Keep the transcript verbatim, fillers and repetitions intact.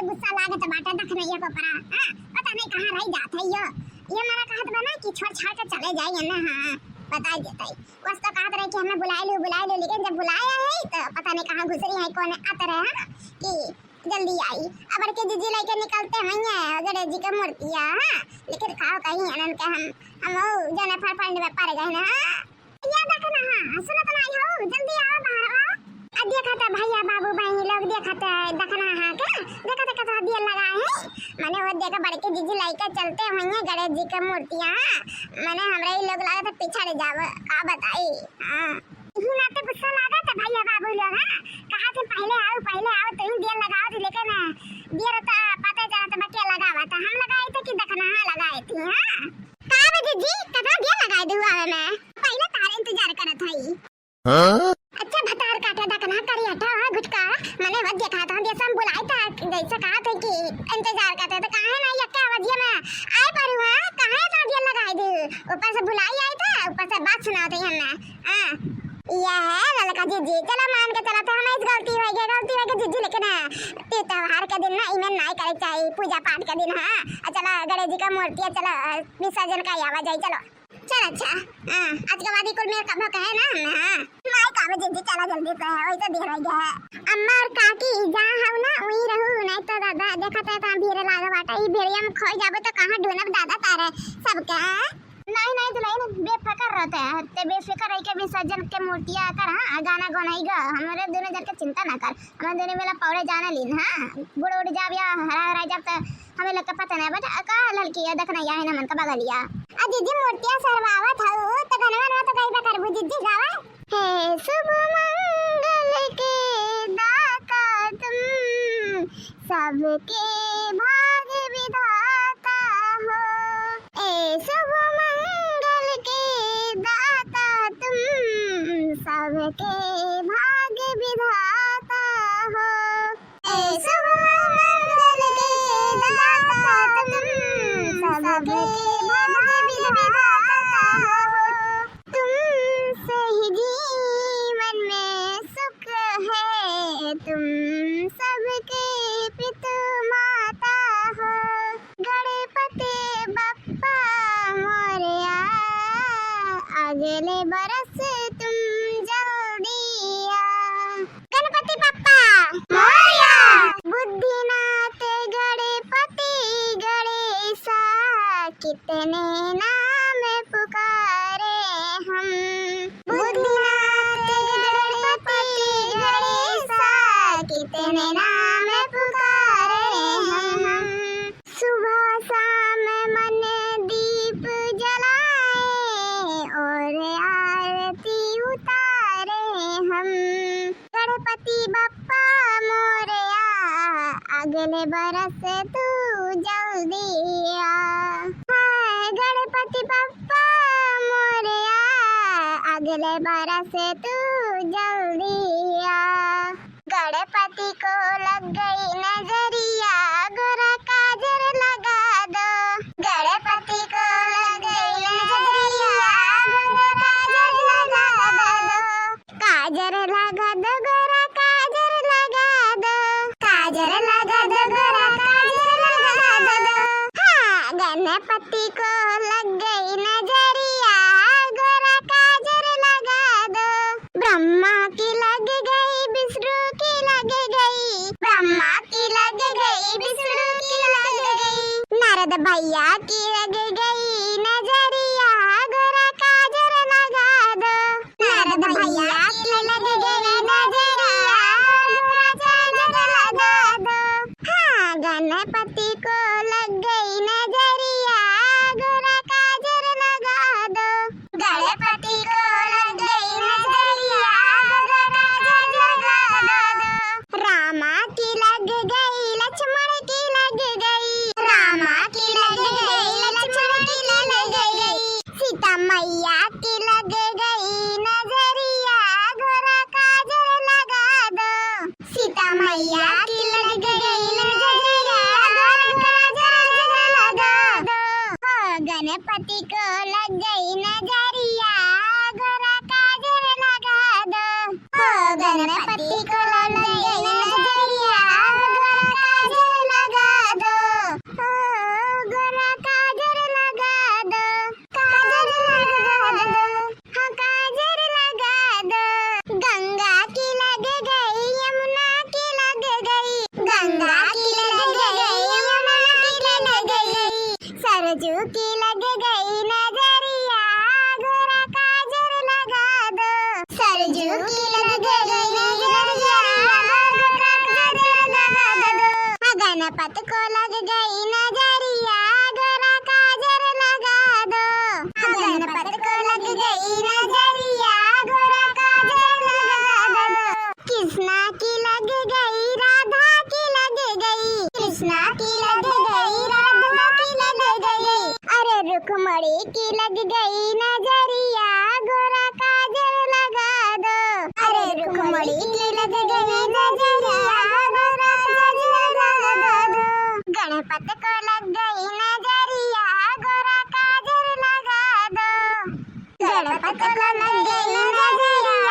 गुस्सा लागत बाटे दखनैया के ऊपरा, हाँ, पता नहीं कहाँ रह जात है यो। ये हमारा कहत बा ना कि छोड़ छाड़ के चले जाई एने, हाँ, बताई देत है। बस तो कहत रहे कि हमें बुलाए लो, बुलाए लो, लेकिन जब बुलाया है तो पता नहीं कहाँ घुसरी है, कौन आते रहे, हाँ, कि जल्दी आई। अब बड़के जीजी लेके निकलते होइहैं गणेश जी के मूर्तिया, हाँ, लेकिन का कही इनन के हम, हम वो जने फड़ फड़ में पड़ गए ना, हाँ। या दखनहा, सुनत नाई हो, जल्दी आवा बाहर आवा। आ देखत है भैया बाबू बहिनी लोग, देखत है दखनहा के, देखत है कतरा देर लगाए है। मने वो देखा बड़के जीजी लइके चलते होइहैं गणेश जी के मूर्तिया, मने हमरा ई लोग लागत है पिछड़ जाव, का बताई। हाँ। इही नाते गुस्सा लागत है भैया बाबू लोग, हाँ। कहा थे पहले आओ, पहले आओ, तुम देर लगाओ थी, लेकिन देर तो पता चला तो बके लगावा था, हम लगाए थे कि दखनहा लगाए थी, हाँ। का बे जीजी, कतना देर लगाए दू आवे में? पहिले तार इंतजार करत हई। हाँ? अच्छा भतार काटा दखना करी हटा, हाँ, गुटका, मने वो देखा था, जैसे हम बुलाए था, जैसे कहा थे कि इंतजार करते, तो काहे ना यक्के आवाजिया में आए पड़ू, हाँ? काहे इतना देर लगाए दू? ऊपर से बुलाई आई था, ऊपर से बात सुनाते हमें, हाँ। यह है ललका जीजी, चलो मान के चला था, हमें इस गलती हो गई, गलती हो गई जीजी, लेकिन हाँ, ते त्योहार के दिन ना इमें नाई करे चाहिए, पूजा पाठ के दिन, हाँ। आ चला गणेश जी का मूर्ति है, चला, अ, विसर्जन का आवा जाए, चलो। चल अच्छा, हाँ, आज के बाद ई कुल मेर कभो कहे ना हमें, हाँ। नाई का बे जीजी, चला जल्दी से, वही तो देर हो गया है। अम्मा और काकी, जहाँ हऊ ना, वहीं रहू, नहीं तो दादा, देखत है, तहाँ भीड़ लागे बाटे, ई भीड़िया में खोई जाबो तो कहाँ ढूंढब दादा तारे सबके, हाँ? नहीं, नहीं दुल्हन, बेफिक्र रहते हैं, ते बेफिक्र रह के विसर्जन के मूर्तिया कर, हाँ, गाना गौनाई गा, हमारे दोनों जन के चिंता ना कर, हमारे दोनों मेला पौड़े जाना लीन, हाँ, बुड़ उड़ जाब या हरा हरा जाब तो हमें लोग के पता नहीं बटे, का ललकी है, देखना या है ना मन का बगलिया। आ जीजी मूर्तिया सरवावत हऊ, तो गनवा नवा तो गई बा करबू जीजी गावा। हे शुभ मंगल के दाता तुम, सबके भाग्य विधाता हो। ए शुभ मंगल के दाता तुम, सबके भाग्य विधाता हो। ए शुभ मंगल के दाता तुम, सबके भाग्य विधाता हो। तुमसे ही जीवन में सुख है, तुम सबके पितु माता हो। गणपति बप्पा मोरया, अगले बरस तुम जल्दी आ। गणपति बप्पा मोरया। बुद्धिनाथ गणपति गणेशा, कितने नाम पुकारे हम। बुद्धिनाथ गणपति गणेशा, कितने नाम पुकारे हम। सुबह शाम मन दीप जलाए और आरती उतारे हम। गणपति बप्पा मोरया, अगले बरस तू जल्दी आ। हाय गणपति बप्पा मोरया, अगले बरस तू जल्दी आ। गणपति को लग गई नजरिया, गोरा काजर लगा दो। गणपति को लग गई नजरिया, गोरा काजर लगा दो। काजर लगा दो गोरा, काजर लगा दो। काजर लगा दो गोरा, काजर लगा दो। हाँ, गणपति को लग गई नजरिया, गोरा काजर लगा दो। ब्रह्मा की लग गई, विष्णु की लग गई। ब्रह्मा की लग गई, विष्णु की लग गई। नारद भैया की लग गई नजरिया, गोरा काजर लगा दो। नारद भैया की लग गई नजरिया, गोरा काजर लगा दो। हाँ, गणपति को लग गई नजरिया, गोरा काजर लगा दो। गणपति को लग गई नजरिया, गोरा काजर लगा दो। रामा की लग गई, लक्ष्मण की लग गई। रामा की लग गई, लक्ष्मण की लग गई। सीता मैया की लग गई नजरिया, गोरा काजर लगा दो। सीता मैया की लग गई नजरिया, गोरा काजर लगा दो। हो गणपति को लग गई नजरिया, गोरा काजर लगा दो। हो गणपति को लग गई नजरिया, गोरा काजर सरजू की लग गई नजरिया, गोरा काजर लगा दो। सरजू की लग गई नजरिया, गोरा काजर लगा दो। हाँ, गणपत को लग गई नजरिया, गोरा काजर लगा दो। हाँ, गणपत को लग गई नजरिया, गोरा काजर लगा दो। कृष्णा की लग गई, राधा की लग गई, कृष्णा की लग गई, राधा की लग गई। अरे रुक्मणी की लग गई नजरिया, गोरा काजर लगा दो। अरे रुक्मणी की लग गई नजरिया, गोरा काजर लगा दो। गणपत को लग गई नजरिया, गोरा काजर लगा दो। गणपत को लग गई नजरिया,